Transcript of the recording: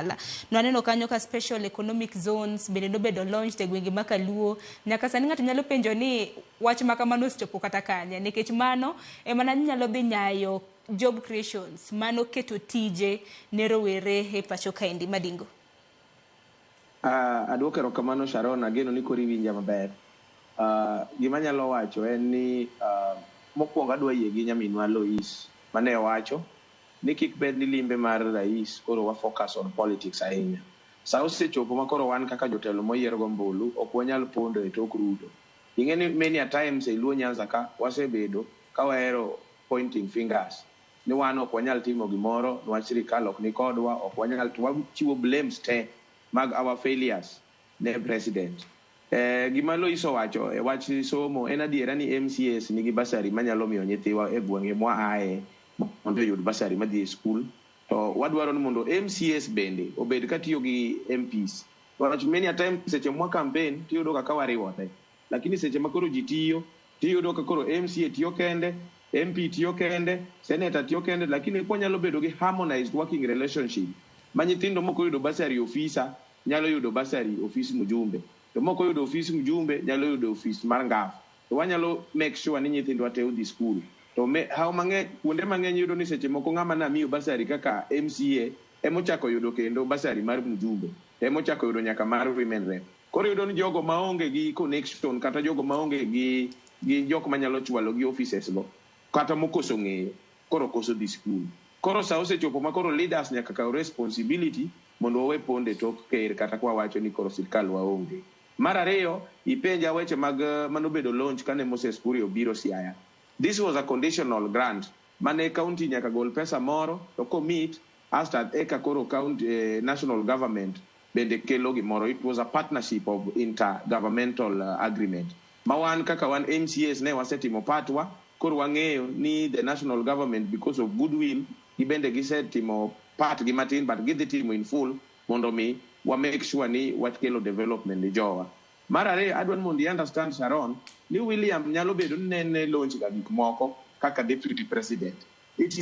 ohala. Nwaneno kanyo ka special economic zones bende nobedo launched e gwenge ma Kaluo. Nyaka sani ng'ato nyalo penjo ni wach ma kamano osechopo kata kanye, nikech mano ema nyalo dhi nyayo job creations, mano keto tije ne rowere e pacho kaendi. Madingo. Aduoko erokamano, Sharon, ageno ni koro iwinja maber. Gima anyalo wacho en ni mokwongo adwa yie gi nyaminwa Lois mane owacho ni kik bed ni limbe mar rais koro wa focus on politics ahinya. Sa osechopo ma koro wan kaka jotelo moyier gombulu ok wanyal pondo e tok Ruto. Ing'e ni many a times e Luo Nyanza ka wasebedo ka wahero pointing fingers ni wan ok wanyal timo gimoro niwach sirikal ok ni kodwa, ok wanyal, to wachiwo blames te mag our failures ne president. Gima Lois owacho e wach somo en adiera ni MCAs nigi bursary manyalo miyo nyithiwa e gwenge mwaaye mondo oyud bursary madhi e skul. To wadwaro ni mondo MCAs bende obed katiyo gi MPs. Wach many a time seche mwa campaign tiyudo kaka wariwore. Lakini seche ma koro ji tiyo, tiyudo ka koro MCA tiyo kende, MP tiyo kende, senator tiyo kende, lakini kwanyalo bedo gi harmonized working relationship ma nyithindo mok oyudo bursary ofisa nyalo yudo bursary ofis mjumbe, to mok oyudo ofis mjumbe nyalo yudo ofis mar ngaf. To wanyalo make sure ni nyithindwa te odhi skul. To me, hawo mang'eny, kuonde mang'eny yudo ni seche moko ng'ama namiyo bursary kaka MCA emochako yudo kendo bursary mar mjumbe, emochako yudo nyaka mar women rep. Koro iyudo ni jogo maonge gi connection kata jogo maonge gi jok manyalo chwalo gi offices go kata mokoso ng'eyo koro koso dhi skul. Koro sa osechopo ma koro leaders nyaka kaw responsibility mondo wawe pondo e tok ker kata kwa wacho ni koro sirkal waonge. Mar ariyo, ipenja weche mag manobedo launch kane Moses Kuria obiro Siaya. This was a conditional grant mane county nyaka gol pesa moro to commit after eka koro county, national government bende kelo gimoro. It was a partnership of intergovernmental agreement. Ma wan kaka wan MCAs ne wasetimo patwa, koro wang'eyo ni the national government, because of goodwill, gibende gisetimo part gi matin, but gidhi timo in full mondo mi wa make sure ni wakelo development ne jowa. Mar ariyo, adwa ni mondo i understand, Sharon, ni William nyalo bedo ni nene launch ga gik moko kaka deputy president. It is